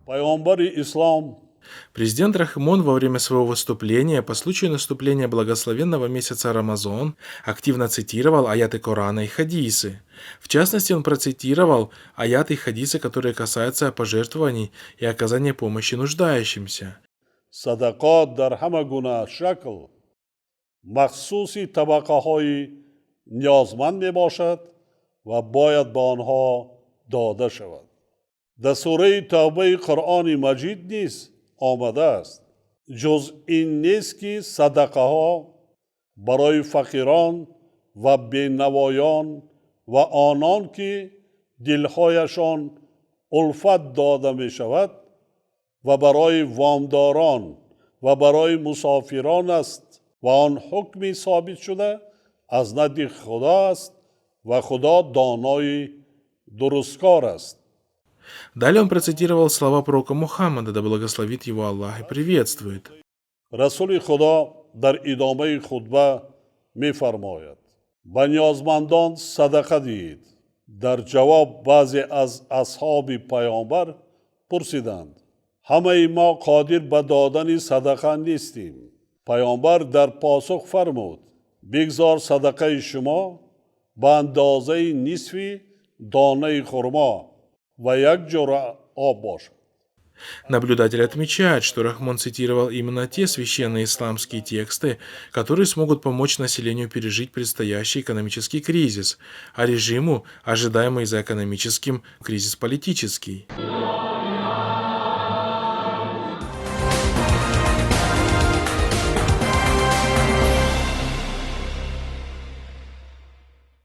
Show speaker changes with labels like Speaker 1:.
Speaker 1: Паёмбари ислом.
Speaker 2: Президент Рахмон во время своего выступления по случаю наступления благословенного месяца Рамазон активно цитировал аяты Корана и хадисы. В частности, он процитировал аяты и хадисы, которые касаются пожертвований и оказания помощи нуждающимся.
Speaker 1: Садақот дар ҳама гуна шакл махсуси табақаҳои ниёзманд мебошад ва бояд ба онҳо дода шавад. Дар сураи Тавбаи Қуръони Маҷид низ омадааст: ҷуз ин нест, ки садақаҳо барои фақирон ва бенавоён ва онон, ки дилҳояшон улфат дода мешавад, ва барои вомдорон ва барои мусофирон аст ва он ҳукми собитшуда аз назди Худо аст ва Худо донои дурусткор аст.
Speaker 2: Далее он процитировал слова пророка Мухаммада, да благословит его Аллах и приветствует.
Speaker 1: Расули Худо дар идомаи хутба мефармояд: ба ниёзмандон садақа диҳед. Дар ҷавоб баъзе аз асҳоби паёмбар пурсиданд: ҳамаи мо қодир ба додани садақа нестем. Паёмбар дар посух фармуд: бигзор садақаи шумо ба андозаи нисфи донаи хурмо ва як ҷуръа об бошад.
Speaker 2: Наблюдатель отмечает, что Рахмон цитировал именно те священные исламские тексты, которые смогут помочь населению пережить предстоящий экономический кризис, а режиму – ожидаемый за экономическим кризис политический.